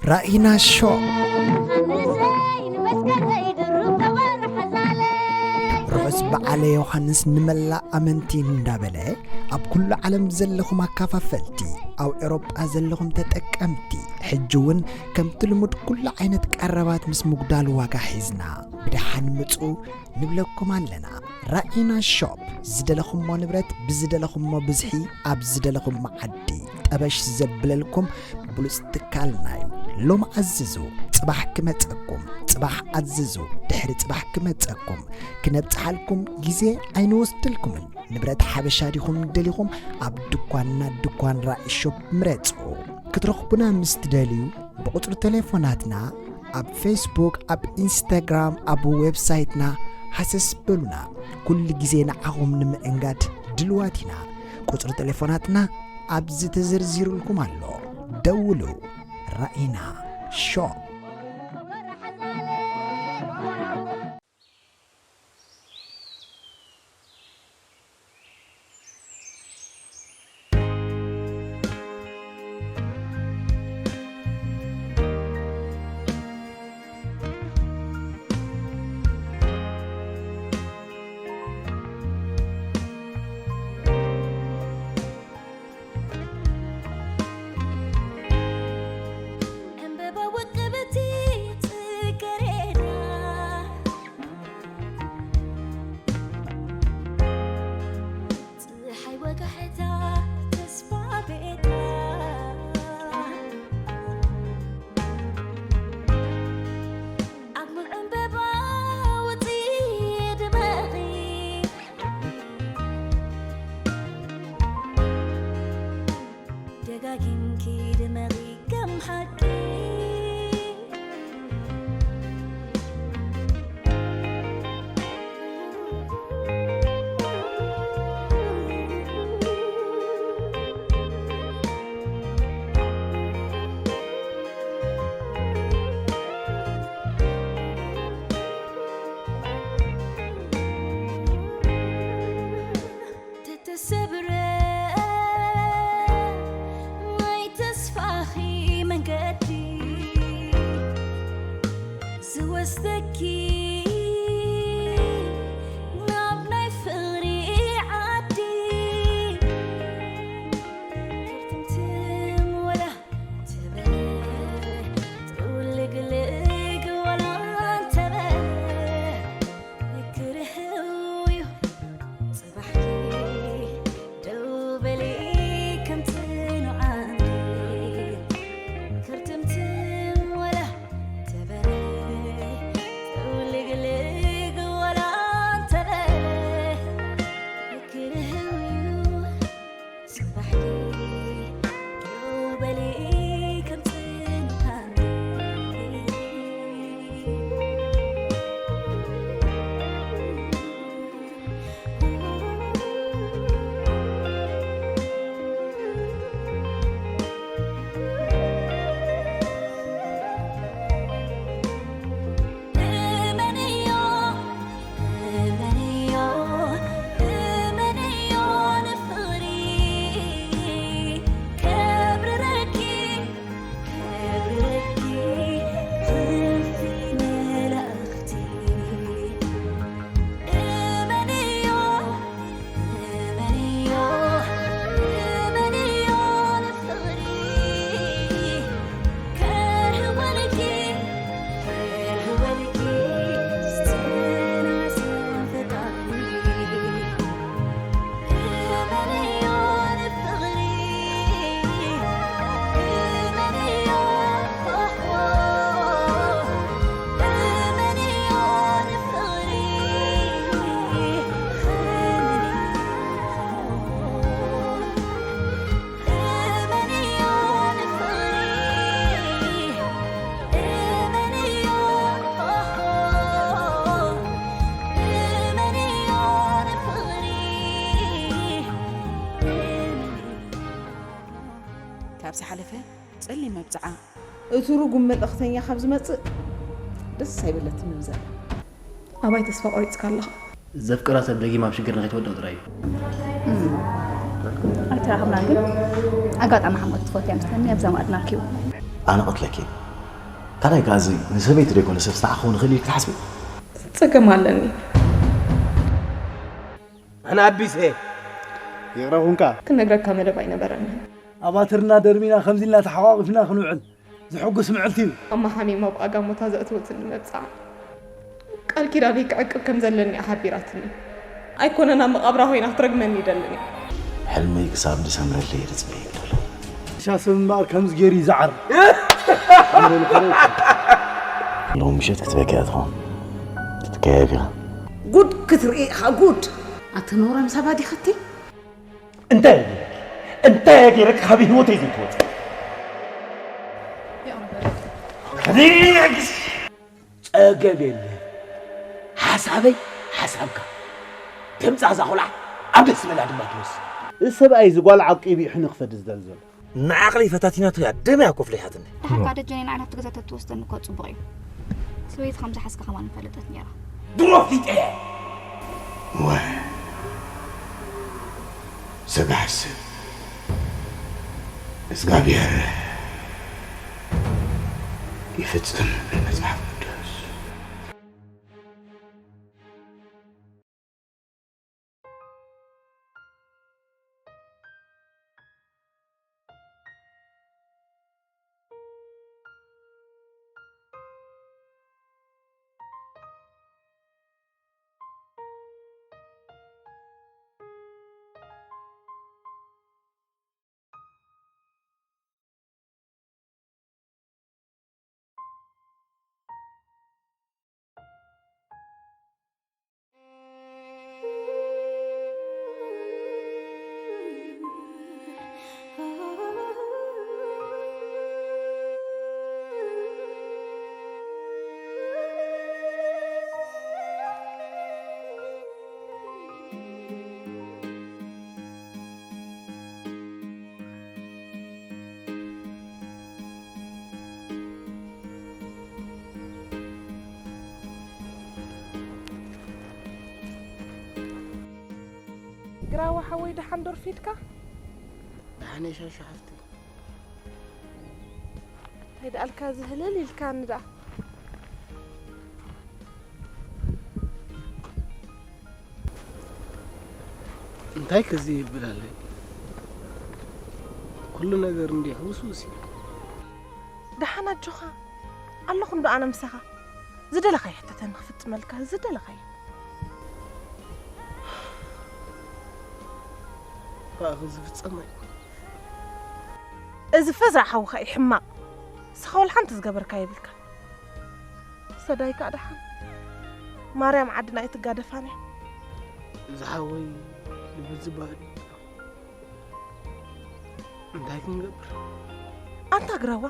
ራኢና ሾው። ርሑስ በዓለ ዮሃንስ ንመላእ ኣመንቲ እንዳበለ፣ ኣብ ኩሉ ዓለም ዘለኹም ኣካፋፈልቲ፣ ኣብ ኤውሮጳ ዘለኹም ተጠቀምቲ፣ ሕጂ እውን ከምቲ ልሙድ ኩሉ ዓይነት ቀረባት ምስ ምጉዳል ዋጋ ሒዝና ብደሓን ምጹ ንብለኩም ኣለና። ራኢና ሾፕ፣ ዝደለኹሞ ንብረት ብዝደለኹሞ ብዝሒ ኣብ ዝደለኹም መዓዲ ጠበሽ ዘብለልኩም ብሉጽ ትካልና እዩ። ሎም ኣዝዙ፣ ጽባሕ ክመጸኩም፣ ጽባሕ ኣዝዙ፣ ድሕሪ ጽባሕ ክመጸኩም፣ ክነብጽሓልኩም ግዜ ኣይንወስደልኩምን። ንብረት ሓበሻ ዲኹም ደሊኹም፣ ኣብ ድኳንና ድኳን ራኢ ሾፕ ምረጹ። ክትረኽቡና ምስ ትደልዩ፣ ብቁጽሪ ቴሌፎናትና ኣብ ፌስቡክ፣ ኣብ ኢንስታግራም፣ ኣብ ዌብሳይትና ሃሰስ በሉና። ኩሉ ግዜ ንዓኹም ንምእንጋድ ድልዋት ኢና። ቁጽሪ ቴሌፎናትና ኣብዚ ተዘርዚሩልኩም ኣሎ። ደውሉ። ራኢና ሾፕ። ዕምበባ ውቅብቲ ጽጌረዳ፣ ጸሓይ ወጋሕታ ተስፋ ቤታ፣ ኣብ ዕምበባ ውጺ ድመቒ፣ ደጋጊምኪ ድመቒ ከም ሓቂ። ተተሰብረ ናይ ተስፋኺ መንገዲ ዝወስደኪ ናብ ናይ ፍቕሪ ዓዲ። ትምትም ወላ ተበለ፣ ጥውልግልግ ወላ እንተበለ፣ ንግርህው እዩ። ጽባሕኪ ደው በሊ ከም ጽኑዓንዲ፣ ክርትምትም ወላ ተበለ፣ ጥውልግልግ ወላ እንተበለ፣ ንግርህው እዩ። ጽባሕኪ ደው በሊ ከም ጽንሃኒ። እመንዮ፣ እመንዮ፣ እመንዮ ንፍቕሪ ከብርረኪ፣ ከብርረኪ እልፊ መላእኽቲ። እመንዮ፣ እመንዮ፣ እመንዮ ንፍቕሪ ከርህወልኪ፣ ከርህወልኪ ዝተናዘ ፈጣሪ። እመንዮ ንፍቕሪ፣ እመንዮ፣ ኦሆ፣ እመንዮ ንፍቕሪ። ካብ ዝሓለፈ ጸሊም መብጽዓ። እቲ ርጉም መልእኽተኛ ካብ ዝመጽእ ደስ ኣይበለትንን ዘላ። ኣባይ ተስፋ ቆሪጽካ ኣለኻ? ዘፍቅራ ሰብ ደጊም ኣብ ሽግር ንኸይትወድቕ ጥራይ እዩ። ኣይተራኸብናን ግን ኣጋጣሚ ሓሞት ትፈትያ መስለኒ ኣብዛ ማእድና ኪው። ኣነ ቅትለኪ። ካልኣይ ከኣ እዚ ንሰበይቲ ዘይኮነ ሰብ ዝተዓኸው ንኽእል ኢልክ ትሓስቢ? ጸገም ኣለኒ። ኣነ ኣቢሰ ይቕረ ኩንካ። ክነግረካ መደብ ኣይነበረኒ። ኣባትርና ደርሚና ከምዚ ኢልና ተሓቋቒፍና ክንውዕል ዝሕጉስ ምዕልቲ እዩ። ኣማ ሓሚም ኣብ ኣጋሞታ ዘእተወትኒ መብጽዓ ቃል ኪዳነይ ክዕቅብ ከም ዘለኒ እያ ሓቢራትኒ። ኣይኮነን ኣብ መቓብራ ኮይና ክትረግመኒ ይደልን እየ። ሕልመይ ክሳብ ዝሰምረለይ እየ ዝጽበየሉ ዘሎ። ሻ ሰብ እምበኣር ከምዚ ገይሩ እዩ ዝዓር። ሎም ምሸት ክትበኪ እያ ትኸውን። ክትከየፍ ኢኻ። ጉድ ክትርኢ ኢኻ ጉድ። ኣቲ ነውራም ሳባ ዲኻ እቲ እንታይ እንታይ ገይረክ ካብ ህይወተይ ዘይትወጽእ ጸገም የለ ሓሳበይ ሓሳብካ ተምጻእ እዛ ቆልዓ ኣብ ደስ ዝበላ ድማ ትወስድ እዚ ሰብኣይ እዚ ጓል ዓቂቡ እዩ ሕነ ክፈዲ ዝደሊ ዘሎ ንዓቕለይ ፈታቲናቶ እያ ደመያ ኮፍለይ ሓትኒ ደሓር ከዓ ደጀነይ ንዓና ኣብቲ ገዛ ተትወስደኒ እኮ ፅቡቕ እዩ ሰበይቲ ከም ዝሓዝካ ከማን ምፈለጠት ነይራ ድሮ ኣፍሊጠ እየ እወ ሰብ ይሓስብ እግዚኣብሔር ይፍጽም መጽሓፍ ቅዱስ ግራዋ ሓወይ ደሓን ዶ ኣርፊድካ? ደሓነይ ሻሹ ሓፍተይ። እንታይ ደኣልካ ዝህልል ኢልካኒ ደኣ? እንታይ ከዚ ይብል ኣለይ? ኩሉ ነገር እንዲሕ ውስውስ እዩ። ደሓን ኣጆኻ ኣለኹ እንዶ ኣነ ምሳኻ። ዝደለኻዮ ሕተተኒ ክፍጽመልካ ዝደለኻዮ። ብኣኺ ዝፍጸም ኣይኮን። እዚ ፈዛዕ ሓውኻ እዩ ሕማቕ። ንስኻ ወላ ሓንቲ ዝገበርካ የብልካ። ሰዳይ ከኣ ደሓን ማርያም ዓድና ኣይትጋደፋን እያ። ዝሓወይ ልቢ ዝባህል እንታይ ክንገብር? ኣንታ ግራዋ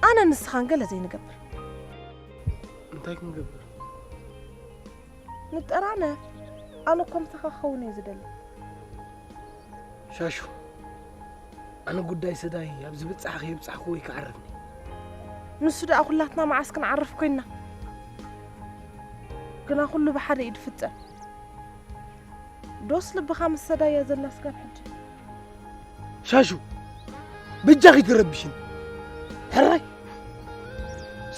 ኣነ ንስኻን ገለ ዘይንገብር። እንታይ ክንገብር? ንጠራነ ኣነ እኮ ምሳኻ ክኸውን እየ ዝደሊ። ሻሹ ኣነ ጉዳይ ሰዳይ ኣብ ዝብጻሕ ከየብጻሕኩ ወይ ክዓርፍኒ ንሱ ደኣ ኩላትና መዓስ ክንዓርፍ ኮይንና ግና ኩሉ ብሓደ እዩ ድፍጸም ዶስ ልብኻ ምስ ሰዳይ እያ ዘላ ስጋብ ሕጂ ሻሹ በጃኺ ትረብሽን ሕራይ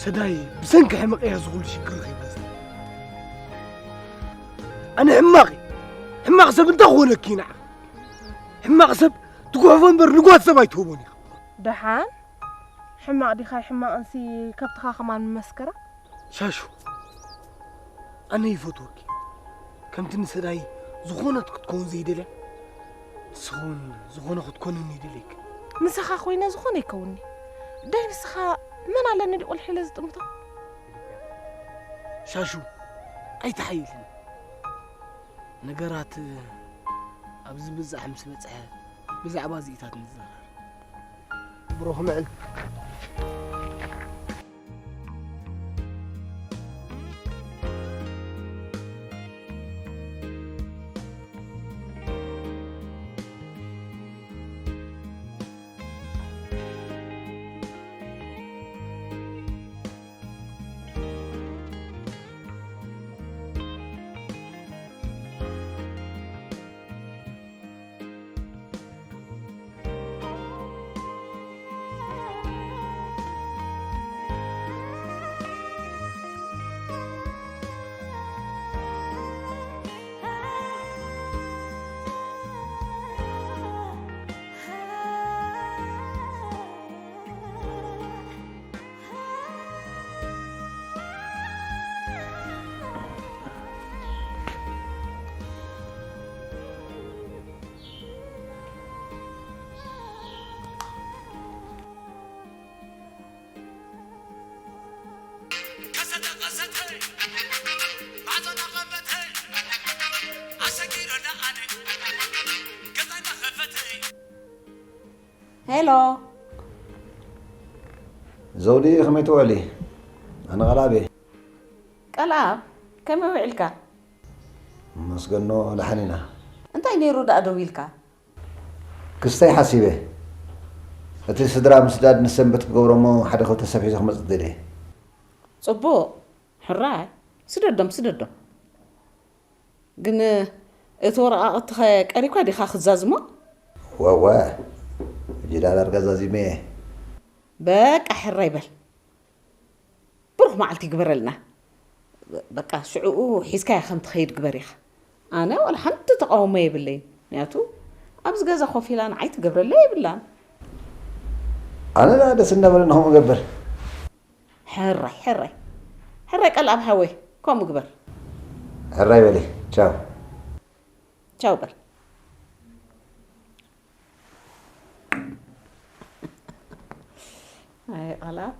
ሰዳይ ብሰንኪ ሕመቕ እያ ዝኹሉ ሽግር ከይበዛ ኣነ ሕማቕ ሕማቕ ሰብ እንታይ ክኾነኪ ንዓ ሕማቕ ሰብ ትጉሕፎ እምበር ንጓት ሰብ ኣይትህቦን ኢኻ። ደሓን ሕማቕ ዲኻ ኣይሕማቕንሲ ከብትኻ ከማን ምመስከራ። ሻሹ ኣነ ይፈትወኪ ከምቲ ንሰዳይ ዝኾነት ክትከውን ዘይደልያ ንስኺ እውን ዝኾነ ክትኮንኒ ይደልየኪ። ምሳኻ ኮይነ ዝኾነ ይከውንኒ። ዳይ ንስኻ መን ኣለኒ ድዩ ቁልሒ ኢለ ዝጥምቶ? ሻሹ ኣይትሓይልኒ። ነገራት ኣብ ዝብዛሕ ምስ በጽሐ ብዛዕባ እዚኢታት ንዘራረብ። ብሩኽ ምዕል። ሄሎ። ዘውዲ ከመይ ትውዕሊ? ኣነ ቃልኣብ እየ። ቃልኣብ፣ ከመይ ውዒልካ? መስገኖ ደሓን ኢና። እንታይ ነይሩ ደኣ ደዊልካ? ክስተይ ሓሲበ። እቲ ስድራ ምስዳድ ንሰንበት ክገብሮ እሞ ሓደ ክልተ ሰብ ሒዘ ክመጽእ ደልየ። ጽቡቕ። ሕራይ። ስደዶም፣ ስደዶም። ግን እቲ ወረቓቕትኸ ቀሪብካ ዲኻ ክዛዝሞ? ወወ፣ ሕጂ ደኣ ዳርጋ ዛዚመ እየ። በቃ ሕራይ በል። ብሩኽ መዓልቲ ይግበረልና። በቃ ሽዕኡ ሒዝካያ ከም ትኸይድ ግበር ኢኻ። ኣነ ዋላ ሓንቲ ተቃውሞ የብለይን። ምክንያቱ ኣብዚ ገዛ ኮፍ ኢላ ንዓይ ትገብረለይ የብላን። ኣነ ደኣ ደስ እናበለኒ ከምኡ እገብር። ሕራይ ሕራይ ሕራይ ቀልኣብ ሓወይ ከምኡ ግበር። ሕራይ በሊ። ቻው። ቻው በል። ኣይ ቃላት።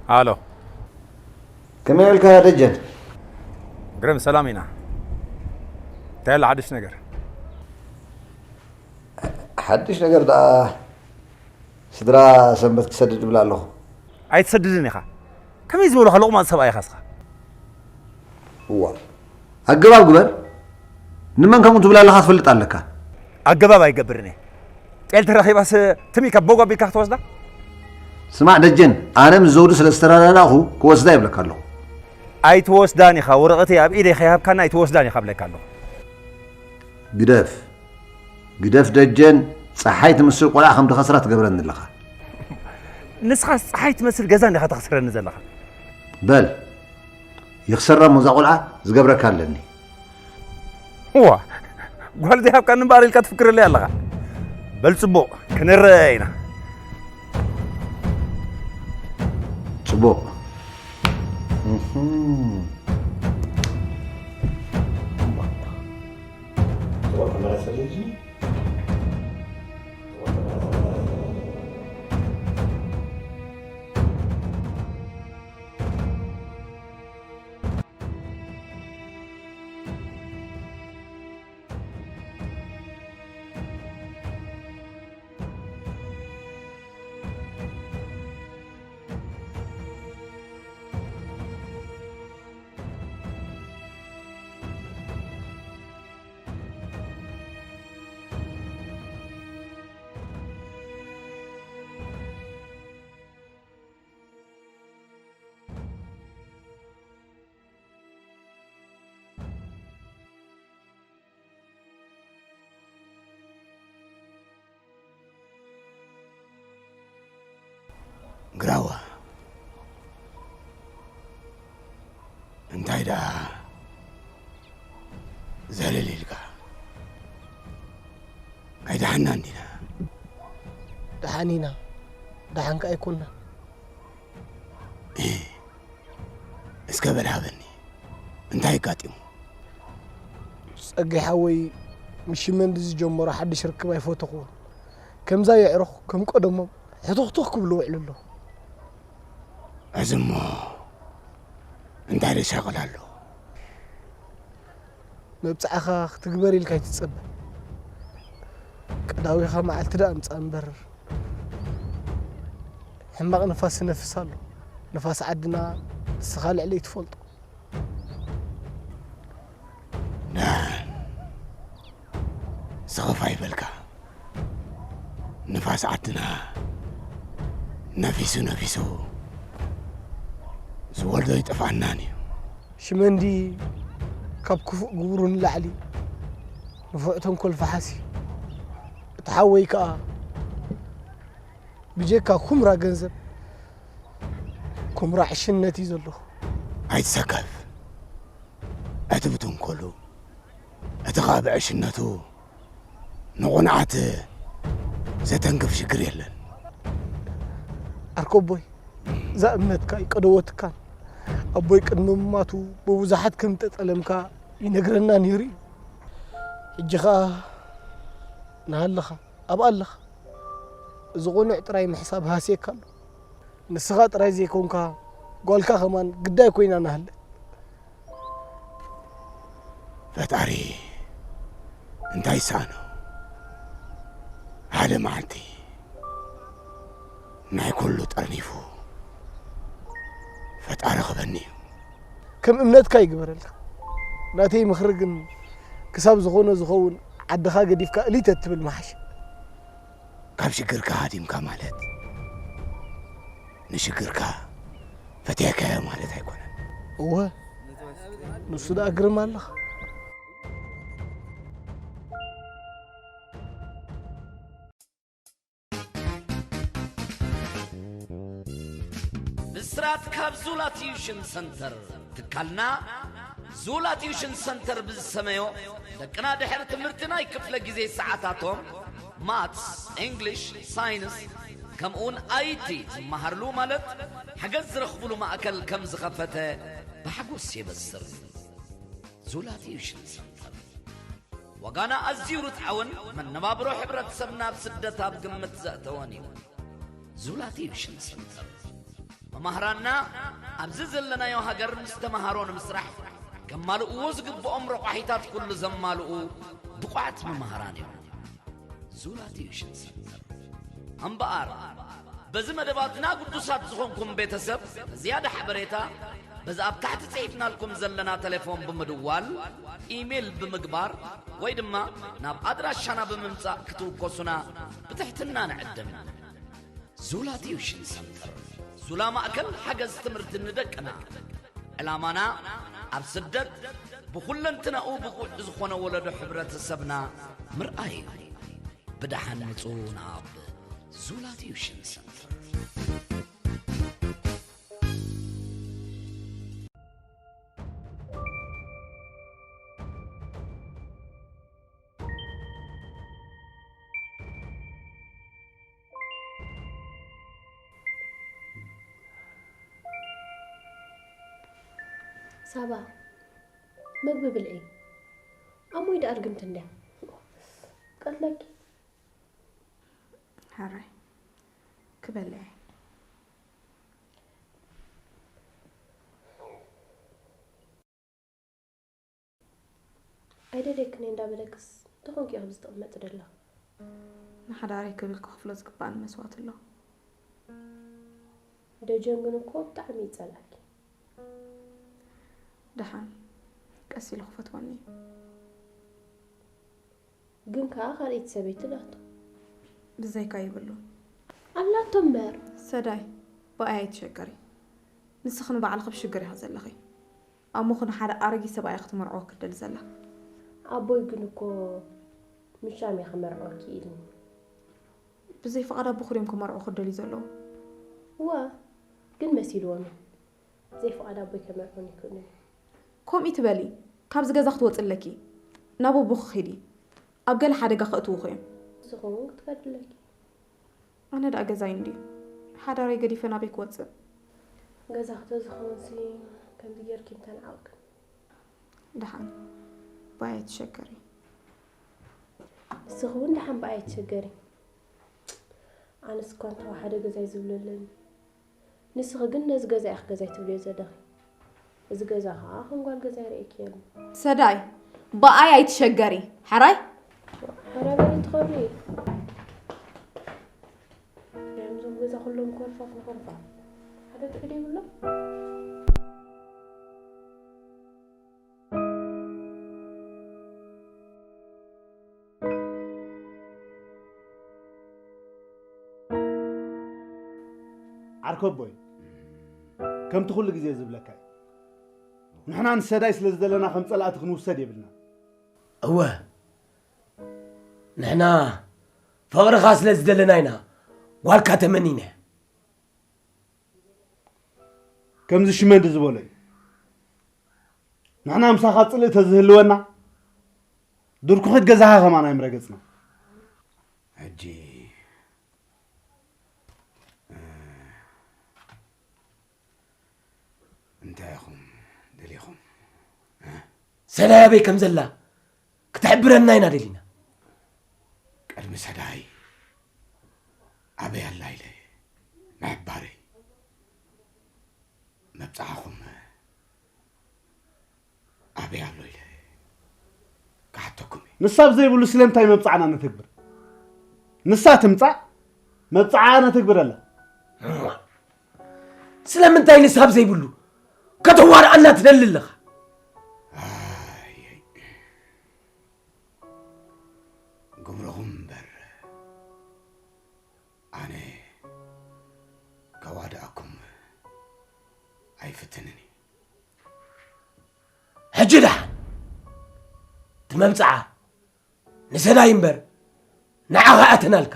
ኣሎ። ከመይ ውዒልካ ደጀን? ግርም፣ ሰላም ኢና። እንታይ ኣሎ ሓድሽ ነገር? ሓድሽ ነገር ደኣ ስድራ ሰንበት ክሰድድ እብል ኣለኹ። ኣይትሰድድን ኢኻ። ከመይ ዝበሉኻ ሎቕማጽ ሰብኣይ ኢኻ እስኻ? እዋ ኣገባብ ግበር። ንመን ከምኡ ትብል ኣለኻ ትፈልጥ ኣለካ። ኣገባብ ኣይገብርን እየ። ጤል ተረኺባስ ትም ኢልካ ቦግ ኣቢልካ ክትወስዳ? ስማዕ ደጀን፣ ኣነ ምስ ዘውዱ ስለ ዝተረዳዳእኹ ክወስዳ ይብለካ ኣለኹ። ኣይትወስዳን ኢኻ፣ ወረቐተይ ኣብ ኢደይ ከይሃብካና ኣይትወስዳን ኢኻ እብለካ ኣለኹ። ግደፍ ግደፍ ደጀን፣ ጸሓይ ትመስል ቆልዓ ከም ድኸስራ ትገብረኒ ኣለኻ። ንስኻስ ጸሓይ ትመስል ገዛ እንዲኻ ተኽስረኒ ዘለኻ። በል ይኽሰራ እሞ እዛ ቆልዓ ዝገብረካ ኣለኒ። እዋ ጓል ዘይሃብካኒ እምበኣር ኢልካ ትፍክረለይ ኣለኻ። በል ጽቡቕ ክንረኣየ ኢና። ጽቡቕ። ግራዋ እንታይ ደኣ ዘለል ኢልካ? ኣይደሓናን ዲና? ደሓን ኢና። ደሓን ከኣ ኣይኮንና። እስከ በል ሃበኒ፣ እንታይ ኣጋጢሙ? ጸገ ሓወይ፣ ምስ ሽመንዲ ዝጀመሮ ሓድሽ ርክብ ኣይፈተኹዎን። ከምዛ የዕሩኽ ከም ቀደሞም ሕቱኽቱኽ ክብሉ ውዕሉ ኣለዉ። እዚ እሞ እንታይ ደሻቕል ኣሎ? መብጽዓኻ ክትግበር ኢልካ ኣይትጸበ። ቀዳዊኻ መዓልቲ ደኣ ምጻእ እምበር። ሕማቕ ንፋስ ይነፍስ ኣሎ። ንፋስ ዓድና ንስኻ ልዕለይ ትፈልጦ። ደሓን ስኽፍ ኣይበልካ። ንፋስ ዓድና ነፊሱ ነፊሱ ዝወልዶ ይጠፍኣናን እዩ። ሽመንዲ ካብ ክፉእ ግብሩ ንላዕሊ ንፉዕ ተንኮል ፈሓሲ እዩ። እቲ ሓወይ ከኣ ብጀካ ኩምራ ገንዘብ፣ ኩምራ ዕሽነት እዩ ዘለኹ። ኣይትሰከፍ። እቲ ብተንኮሉ፣ እቲ ኸኣ ብዕሽነቱ ንቑንዓት ዘተንክፍ ሽግር የለን። ዓርከቦይ፣ እዛ እምነትካ ይቀደወትካን፣ ኣቦይ ቅድሚ ምማቱ ብብዙሓት ከም ተጠለምካ ይነግረና ነይሩ እዩ። ሕጂ ኸኣ ናሃለኻ፣ ኣብኣ ኣለኻ። እዚ ቁኑዕ ጥራይ ምሕሳብ ሃስየካ ኣሎ። ንስኻ ጥራይ ዘይኮንካ፣ ጓልካ ከማን ግዳይ ኮይና ናሃለ። ፈጣሪ እንታይ ይሰኣኖ? ሓደ መዓልቲ ናይ ኩሉ ጠርኒፉ ፈጣሪ ክበኒ እዩ። ከም እምነትካ ይግበረልካ። ናተይ ምኽሪ ግን ክሳብ ዝኾነ ዝኸውን ዓድኻ ገዲፍካ እልይ ተትብል ምሓሸ። ካብ ሽግርካ ሃዲምካ ማለት ንሽግርካ ፈትየካዮ ማለት ኣይኮነን። እወ፣ ንሱ ደኣ ግርም ኣለኻ። ብስራት ካብ ዙላ ቲዩሽን ሰንተር። ትካልና ዙላ ቲዩሽን ሰንተር ብዝሰመዮ፣ ደቅና ድሕሪ ትምህርቲ ናይ ክፍለ ግዜ ሰዓታቶም ማትስ፣ እንግሊሽ፣ ሳይንስ ከምኡውን ኣይቲ ዝመሃርሉ ማለት ሓገዝ ዝረኽብሉ ማእከል ከም ዝኸፈተ ብሓጎስ የበስር። ዙላ ቲዩሽን ሰንተር ዋጋና ኣዝዩ ርትዓውን መነባብሮ ሕብረተሰብና ኣብ ስደት ኣብ ግምት ዘእተወን እዩ። ዙላ ቲዩሽን ሰንተር መማህራንና ኣብዚ ዘለናዮ ሃገር ምስ ተምሃሮ ንምስራሕ ከማልእዎ ዝግብኦም ረቋሒታት ኩሉ ዘማልኡ ብቑዓት መማህራን እዮም። ዙላ ቲዩሽን ሰንተር እምበኣር በዚ መደባትና ግዱሳት ዝኾንኩም ቤተሰብ ንዝያዳ ሓበሬታ በዚ ኣብ ታሕቲ ጽሒፍናልኩም ዘለና ቴሌፎን ብምድዋል፣ ኢሜል ብምግባር ወይ ድማ ናብ ኣድራሻና ብምምጻእ ክትውከሱና ብትሕትና ንዕድም። ዙላ ቲዩሽን ሰንተር፣ ዙላ ማእከል ሓገዝ ትምህርቲ ንደቅና። ዕላማና ኣብ ስደት ብኹለንትናኡ ብቑዕ ዝኾነ ወለዶ ሕብረተሰብና ምርኣይ እዩ። ብደሓን ምጹ ናብ ዙላ ቲዩሽን ሰንተር። ሳባ፣ መግቢ ብልዒ። ኣሞይ ደኣ ርግምቲ እንድያ። ቀትለኪ። ሕራይ ክበልዕ እየ። ኣይደልየክን እየ እንዳበለክስ እንታይ ኮንኪ ኢኺ ኣብዚ ትቕመጢ ዘለኺ? ንሓዳረይ ክብል ክኸፍሎ ዝግባኣኒ መስዋእቲ ኣሎ። ደጀን ግን እኮ ብጣዕሚ እዩ ዝጸልኣኪ። ደሓን ቀስ ኢሉ ክፈትወኒ እዩ። ግን ከኣ ካልኣይቲ ሰበይቲ ኣላቶ። ብዘይካ የብሉን። ኣላቶ እምበር። ሰዳይ ብኣይ ኣይትሸገሪ። ንስኺ ንባዕልኺ ብሽግር ኢኺ ዘለኺ። ኣሞኺ ንሓደ ኣረጊት ሰብኣይ ክትመርዕዎ ክትደሊ ዘላ። ኣቦይ ግን እኮ ምሻም እየ ክመርዕወኪ ኢልኒ። ብዘይ ፍቓድ ኣቦኺ ድዮም ክመርዑ ክደልዩ ዘለዉ? እወ፣ ግን መሲልዎም እዩ። ብዘይ ፍቓድ ኣቦይ ከመርዑኒ ኣይክእሉን እዮም። ከምኡ ትበሊ፣ ካብዚ ገዛ ክትወፂ ኣለኪ። ናብ ኣቦኺ ኺዲ። ኣብ ገለ ሓደጋ ከእትዉኺ እዮም። ንስኺ እውን ክትከዲ ኣለኪ። ኣነ ደኣ ገዛይ እንድዩ። ሓዳረይ ገዲፈ ናበይ ክወፅእ? ገዛኺ ተዝኸውንሲ ከምዚ ጌርኪ ምተነዓቕክን። ደሓን ብኣይ ኣይትሸገሪ። ንስኺ እውን ደሓን ብኣይ ኣይትሸገሪ። ኣነስ እኳ እንተወሓደ ገዛይ ዝብለለኒ። ንስኺ ግን ነዚ ገዛ ኢኺ ገዛይ ትብልዮ ዘለኺ። እዚ ገዛ ኸዓ ከም ጓል ገዛይ ርእየኪ የለን። ሰዳይ ብኣይ ኣይትሸገሪ። ሕራይ? ሕራይ በሊ ትኸሪ። ናይዞም ገዛ ኩሎም ኮርፋፍ ንኾርፋፍ። ሓደ ጥዑይ ዶ ይብሎም? ዓርከቦይ፣ ከምቲ ኩሉ ግዜ ዝብለካ እዩ። ንሕና ንሰዳይ ስለ ዝደለና ከም ጸላእቲ ክንውሰድ የብልናን። እወ፣ ንሕና ፍቕርኻ ስለ ዝደለና ኢና ጓልካ ተመኒና። ከምዚ ሽመንዲ ዝበሎ እዩ። ንሕና ምሳኻ ጽልኢ ተዝህልወና፣ ድርኩኺት ገዛኻ ከማን ኣይምረገጽና። ሕጂ፣ እ፣ እንታይ ኢኹም ደሊኹም? እ? ሰዳይ ኣበይ ከም ዘላ ክትሕብረና ኢና ደሊና። ቅድሚ ሰዳይ ኣበይ ኣላ ኢለ ምሕባረይ፣ መብጽዓኹም ኣበይ ኣሎ ኢለ ክሓተኩም እየ። ንሳ ኣብ ዘይብሉ ስለምንታይ መብጽዓና ነተግብር? ንሳ ትምጻእ፣ መብጽዓ ነተግብረላ። ስለምንታይ ንሳ ኣብ ዘይብሉ ከተዋርኣና ትደሊ ኣለኻ? ኣይ፣ ግብርኹም እምበር፣ ኣነ ከዋድኣኩም ኣይፍትንን እየ። ሕጂ ደሓን፣ እቲ መብጽዓ ንሰዳይ እምበር ንዓኻ ኣተናልካ።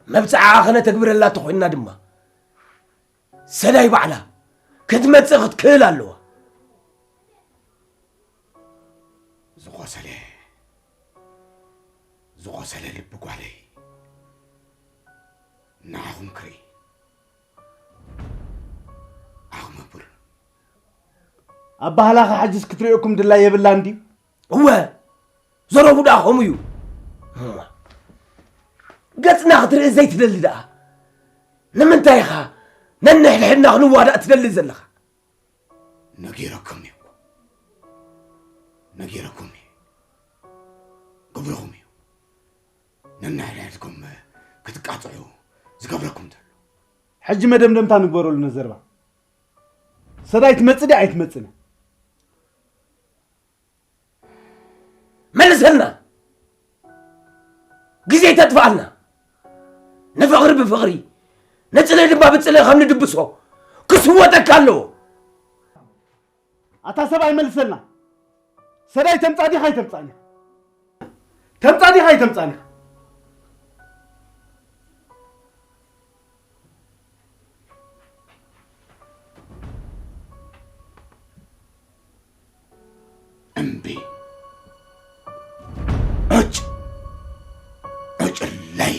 መብጽዓኣ ከነተግብረላ ተኾይንና ድማ፣ ሰዳይ ባዕላ ክትመጽእ ክትክእል ኣለዋ። ዝቖሰለ፣ ዝቖሰለ ልቢ ጓለይ ንዓኹም ክርኢ። ዓቕሚ ቡር። ኣባህላኻ ሕጅስ ክትሪኦኩም ድላይ የብላን ድዩ? እወ፣ ዘረቡ ደኣ ከምኡ እዩ። ገጽና ክትርኢ ዘይትደሊ ደኣ ንምንታይ ኢኻ ነንሕድሕድና ክንዋዳእ ትደሊ ዘለኻ? ነጊረኩም እዩ እኮ። ነጊረኩም እዩ። ግብርኹም እዩ። ነንሕድሕድኩም ክትቃጽዑ ዝገብረኩም ዘሎ። ሕጂ መደምደምታ ንግበረሉ ነዘርባ። ሰዳይ ትመጽእ ድያ ኣይትመጽእን? መልሰልና። ግዜ ተጥፍኣልና። ንፍቕሪ ብፍቕሪ፣ ንጽልኢ ድማ ብጽልኢ ከም ንድብሶ ክስወጠካ ኣለዎ። ኣታ ሰብኣይ መልሰልና። ሰዳይ ተምጻእ ዲኻ ኣይተምጻእን ኢኻ? ተምጻእ ዲኻ ኣይተምጻእን ኢኻ? እምቢ። ዑጭ። ዑጭለይ።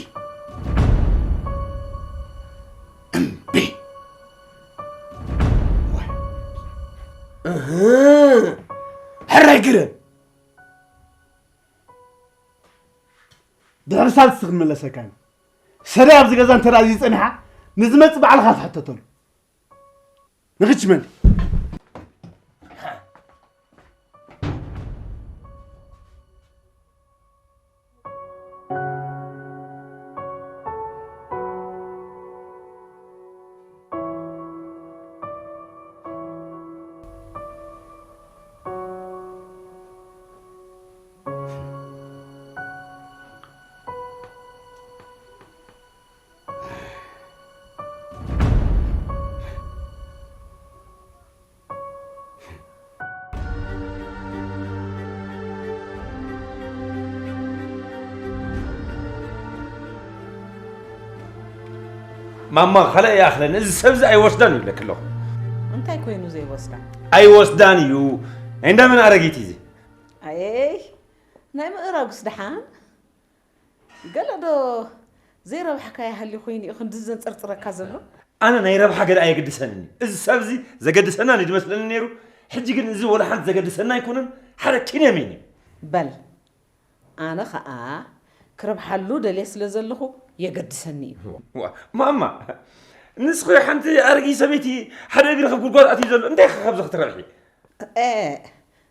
እምቢ። ዋይ። እህ። ሕራይ ግረ። ድሕሪ ሳልስቲ ክምለሰካ ኢና። ሰዳይ ኣብዚ ገዛ እንተ ደኣ ዘይጸኒሓ፣ ንዝመጽእ ባዕልኻ ትሕተተሉ። ንኽችመን። ማማ፣ ካልእ ይኣኽለኒ፣ እዚ ሰብዚ ኣይወስዳን እዩ ኢለኪ ኣለኹ። እንታይ ኮይኑ ዘይወስዳ? ኣይወስዳን እዩ። ናይ እንዳመን ኣረጊት እዩ እዚ? ኣየይ፣ ናይ ምእራጉስ ደሓን? ገለ ዶ ዘይረብሕካዮ ሃልዩ ኮይኑ እዩ ክንድዚ ዘንጸርጽረካ ዘሎ? ኣነ ናይ ረብሓ ገለ ኣየገድሰንን እዩ። እዚ ሰብዚ ዘገድሰና እዩ ዝመስለኒ ነይሩ። ሕጂ ግን እዚ ወላ ሓንቲ ዘገድሰና ኣይኮነን። ሓደ ኪንያም እዩ። በል፣ ኣነ ኸኣ ክረብሓሉ ደልየ ስለ ዘለኹ የገድሰኒ እዩ። ዋ፣ ማማ፣ ንስኺ ሓንቲ ኣረጊት ሰበይቲ ሓደ እግሪ ካብ ጉድጓድ ኣትዩ ዘሎ፣ እንታይ ኢኻ ካብዚ ክትረብሒ? እ፣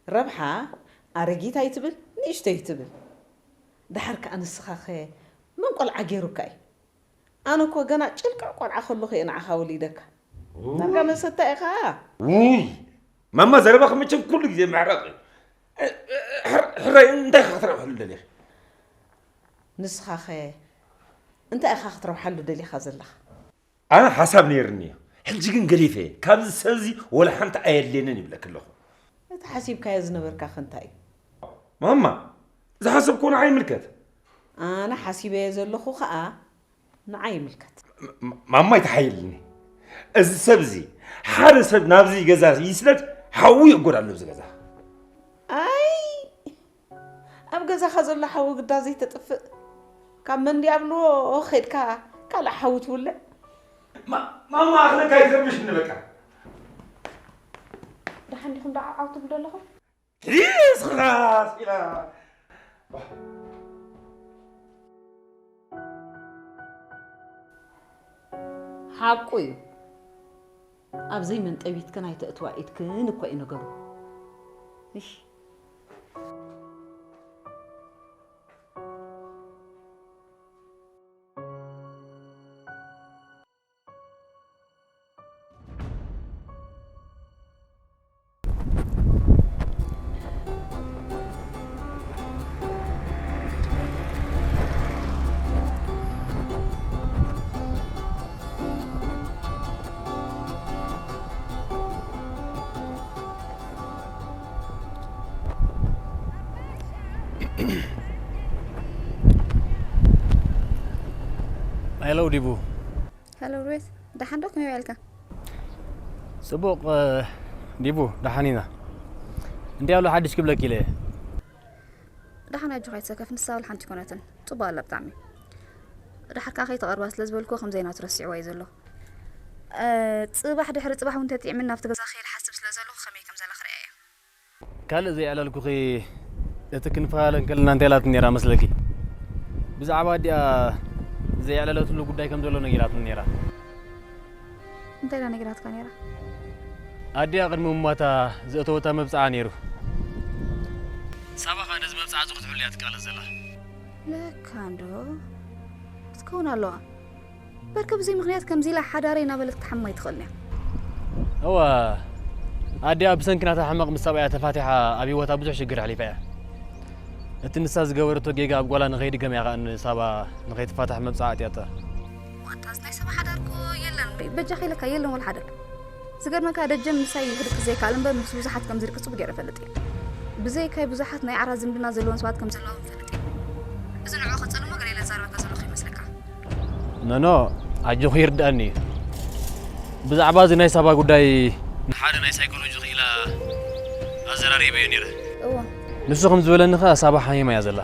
ረብሓ ኣረጊት ኣይትብል፣ ንእሽቶ ኣይትብል። ደሓር ከኣ ንስኻኸ መን ቆልዓ ገይሩካ እዩ? ኣነ እኮ ገና ጭልቅዕ ቆልዓ ከለኹ እየ ንዓኻ ወሊደካ። ዳርጋ መሰታ ኢኻ። ውይ፣ ማማ፣ ዘረባኺ መቸም ኩሉ ግዜ ምሕራቕ እዩ። እ፣ እ፣ ሕር-፣ ሕራይ፣ እንታይ ኢኻ ክትረብሐሉ ደሊኻ? ንስኻኸ እንታይ ኢኻ ክትረብሓሉ ደሊኻ ዘለኻ? ኣነ ሓሳብ ነይርኒ እዩ። ሕጂ ግን ገዲፈ። ካብዚ ሰብዚ ወላ ሓንቲ ኣየድልየንን ይብለኪ ኣለኹ። እቲ ሓሲብካዮ ዝነበርካ ከ እንታይ እዩ? ማማ፣ ዝሓሰብኩ ንዓይ ይምልከት። ኣነ ሓሲበዮ ዘለኹ ኸኣ ንዓይ ይምልከት። ማማይ ተሓይልኒ። እዚ ሰብ እዚ ሓደ ሰብ ናብዚ ገዛ ይስደድ፣ ሓዊ ይጎዳሉ ኣብዚ ገዛ። ኣይ፣ ኣብ ገዛኻ ዘሎ ሓዊ ግዳ ዘይተጥፍእ፣ ካብ መንዲ ኣብልዎ ኸድካ ካልእ ሓዊ ትውልዕ። ማማ ኣኽለካ ይትረብሽኒ በቃ። ደሓን ዲኹም ደዓ ዓው ትብሉ ኣለኹም? ትሪስኻስ ኢላ። ሓቁ እዩ። ኣብ ዘይመንጠቢትክን ኣይተእትዋ ኢድክን እኮ እዩ ነገሩ። እሽ። ሄሎ ዲቡ። ሄሎ ሩቤል፣ ደሓን ዶ? ከመይ ውዒልካ? ጽቡቕ ዲቡ፣ ደሓን ኢና። እንታይ ኣሎ ሓድሽ ክብለኪ ኢለ? ደሓን ኣጆኻ ኣይትሰከፍ፣ ንሳ ወላ ሓንቲ ኣይኮነትን። ጽቡቕ ኣላ ብጣዕሚ። ደሓር ከኣ ከይትቐርባ ስለ ዝበልኩ ከም ዘይናቱ ረሲዕዋ እዩ ዘሎ። ጽባሕ ድሕሪ ጽባሕ እውን ተጥዒምኒ ናብቲ ገዛ ክኸይድ ሓስብ ስለ ዘለኹ ከመይ ከም ዘላ ክርእያ እየ። ካልእ ዘየዕለልኩኺ፣ እቲ ክንፈላለ እንከለና እንታይ ኢላትኒ ነይራ መስለኪ? ብዛዕባ ኣዲኣ ዘየዕለለትሉ ጉዳይ ከም ዘሎ ነጊራትኒ ነይራ። እንታይ ኢላ ነጊራትካ ነይራ? ኣዲኣ ቅድሚ ምሟታ ዘእተወታ መብጽዓ ነይሩ። ሳባ ኸኣ ነዚ መብጽዓ እዚ ክትሕሉ እያ ትቃለስ ዘላ። ለካ እንዶ ክትከውን ኣለዋ። በርከ ብዘይ ምኽንያት ከምዚ ኢላ ሓዳረይ እናበለት ክትሓምም ኣይትኽእልን እያ። እወ፣ ኣዲኣ ብሰንኪ ናታ ሕመቕ ምስ ሰብኣያ ተፋቲሓ ኣብ ህይወታ ብዙሕ ሽግር ኣሕሊፋ እያ። እቲ ንሳ ዝገበረቶ ጌጋ ኣብ ጓላ ንኸይድገም እያ ኸኣ ንሳባ ንኸይትፋታሕ መብጽዓ ኣእትያታ። ዋጣ፣ እዚ ናይ ሳባ ሓዳር እኮ የለን፣ በጃኻ ኢለካ የለን ወላ ሓደ። ዝገርመካ ደጀን ምሳይ ክድቅስ ዘይከኣል እምበር ምስ ብዙሓት ከም ዝድቅስ ጽቡቕ ገይረ እፈልጥ እየ። ብዘይካይ ብዙሓት ናይ ዓራት ዝምድና ዘለዎም ሰባት ከም ዘለዉ እፈልጥ እየ። እዚ ንዕኡ ከጸልሞ ገለ ኢለ ዝዛረበካ ዘለኹ ይመስለካ? ኖኖ፣ ኣጆኺ ይርድኣኒ እዩ። ብዛዕባ እዚ ናይ ሳባ ጉዳይ ንሓደ ናይ ሳይኮሎጂ ክኢላ ኣዘራሪበዮ ነይረ። እወ። ንሱ ከም ዝበለኒ ኸኣ ሳባ ሓሚማ እያ ዘላ።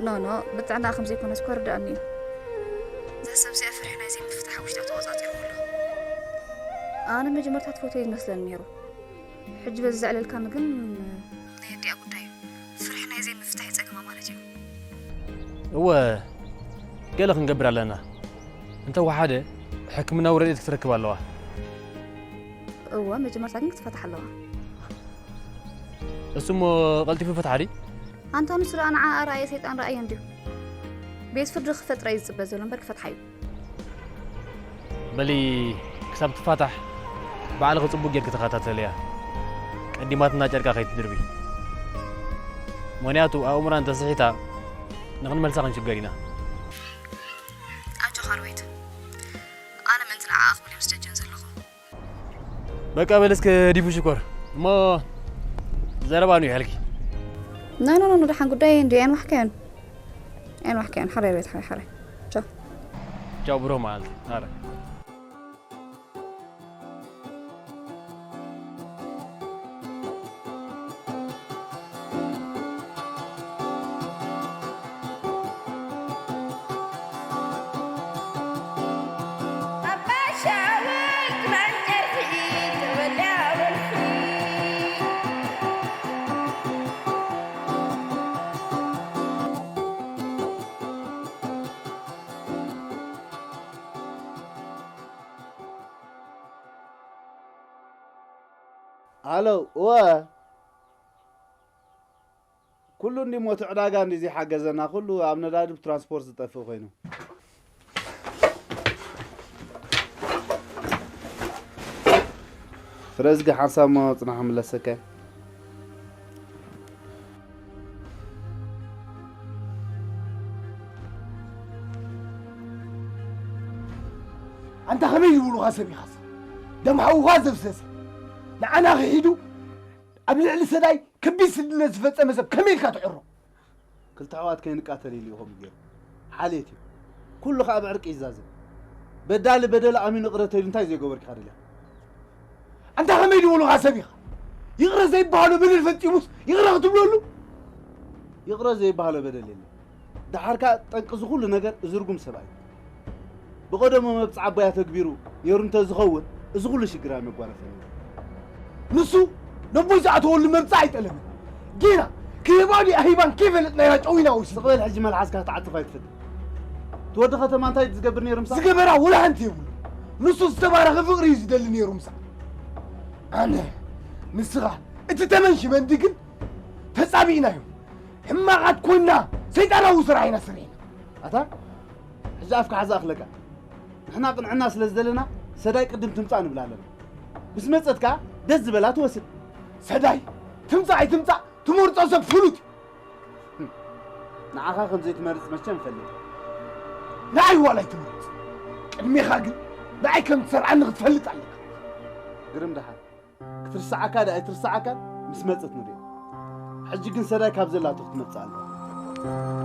ኖኖ፣ ብጥዕና ከም ዘይኮነስ እኮ ይርድኣኒ እዩ። እዛ ሰብ እዚኣ ፍርሒ ናይ ዘይምፍታሕ ውሽጣ ተቖጻጺርዎ ኣሎ። ኣነ መጀመርታ ትፈትዮ ይመስለኒ ነይሩ። ሕጂ በዚ ዘዕለልካኒ ግን ናይ ኣዲኣ ጉዳይ እዩ። ፍርሒ ናይ ዘይምፍታሕ እዩ ጸገማ ማለት እዩ። እወ፣ ገለ ክንገብር ኣለና። እንተ ወሓደ ሕክምናዊ ረድኤት ክትረክብ ኣለዋ። እወ፣ መጀመርታ ግን ክትፈትሕ ኣለዋ። እሱ እሞ ቀልጢፉ ይፈትሓ ድዩ? ኣንታ ንሱ ደኣ ንዓ ኣርኣየ ሰይጣን ረኣዮ እንድዩ። ቤት ፍርዲ ክፈጥራ እዩ ዝጽበ ዘሎ እምበር ክፈትሓ እዩ። በሊ ክሳብ ትፋታሕ ባዕልኺ ጽቡቕ ጌርኪ ተኸታተልያ። ቀዲማትና ጨርቃ ከይትድርቢ። ምኽንያቱ ኣእምራ እንተስሒታ ንኽንመልሳ ክንሽገር ኢና። ኣጆኻ ሩቤት። ኣነ ምእንቲ ንዓኣ ክብል እየ ምስ ደጀን ዘለኹ። በቃ በል እስከ ዲቡ ሽኮር እሞ ዘረባ ኑ ይሕልኪ። ኖ፣ ኖ፣ ኖ፣ ኖ፣ ደሓን ጉዳይ እንዲ ኣንዋሕካዮን። ኣንዋሕካዮን። ሓራይ ሩቤት፣ ሓራይ፣ ሓራይ። ቻው። ቻው ብሮ መዓልቲ። ኣረ። ኣሎ እወ። ኩሉ እንዲ ሞት ዕዳጋ እንዲ ዘይሓገዘና፣ ኩሉ ኣብ ነዳዲ ብትራንስፖርት ዝጠፍእ ኮይኑ። ፍረዝጊ ሓንሳብ እሞ ጽናሕ ክምለሰካ እየ። ኣንታ ከመይ ዝበሉኻ ሰብ ኢኻስ? ደም ሓውኻ ዘፍሰሰ፣ ንዓና ክሒዱ ኣብ ልዕሊ ሰዳይ ከቢድ ስድነት ዝፈጸመ ሰብ ከመይ ኢልካ ትዕሮ? ክልተ ኣሕዋት ከይንቃተል ኢሉ እዩ ከምኡ ገይሩ። ሓልየት እዩ። ኩሉ ከዓ ብዕርቂ ይዛዘም። በዳሊ በደሉ ኣሚኑ ቅረ ተይሉ እንታይ ዘይገበርኪ ደሊኻ? ኣንታ ከመይ ዝበሉኻ ሰብ ኢኻ? ይቕረ ዘይበሃሎ በደል ፈጺሙስ ይቕረ ክትብለሉ? ይቕረ ዘይበሃሎ በደል የለን። ደሓር ከኣ ጠንቂ እዚ ኩሉ ነገር እዚ ርጉም ሰብኣይ። ብቐደሙ መብጽዓ ኣቦይ ኣተግቢሩ ነይሩ እንተዝኸውን፣ እዚ ኩሉ ሽግር ኣይመጓነፈን ነይሩ። ንሱ ነቦይ ዝኣተወሉ መብጽዓ ኣይጠለበን። ጌና ክህባ ድዩ ኣይህባን ከይፈለጥና ኢና ጨዊና ወሲድና። ስቕ በል፣ ሕጂ መልሓስካ ክትዓጽፍ ኣይትፈትን። እቲ ወዲ ከተማ እንታይ ዝገብር ነይሩ ምሳኻ? ዝገበራ ወላ ሓንቲ የብሉ። ንሱ ዝተባረኸ ፍቕሪ እዩ ዝደሊ ነይሩ ምሳኻ። ኣነ፣ ንስኻ፣ እቲ ተመን ሽመንዲ ግን ተጻቢእናዮ። ሕማቓት ኮይንና ሰይጣናዊ ስራሕ ኢና ሰሪሕና። ኣታ፣ ሕጂ ኣፍካ ሓዛ ኣኽለካ። ንሕና ቅንዕና ስለ ዝደለና ሰዳይ ቅድም ትምጻእ ንብል ኣለና። ምስ መጸት ከኣ ደስ ዝበላ ትወስድ። ሰዳይ ትምጻእ ኣይትምጻእ ትመርጾ ሰብ ፍሉጥ እዩ። ንዓኻ ከም ዘይትመርጽ መቸም እፈልጥ። ንዓይ ዋላ ኣይትመርጽ። ቅድሜኻ ግን ንዓይ ከም ትሰርዓኒ ክትፈልጥ ኣለካ። ግርም ደሓን። ክትርስዓካ ዳ ኣይትርስዓካ ምስ መጸት ንሪኦ። ሕጂ ግን ሰዳይ ካብ ዘላቶ ክትመጽእ ኣለዋ።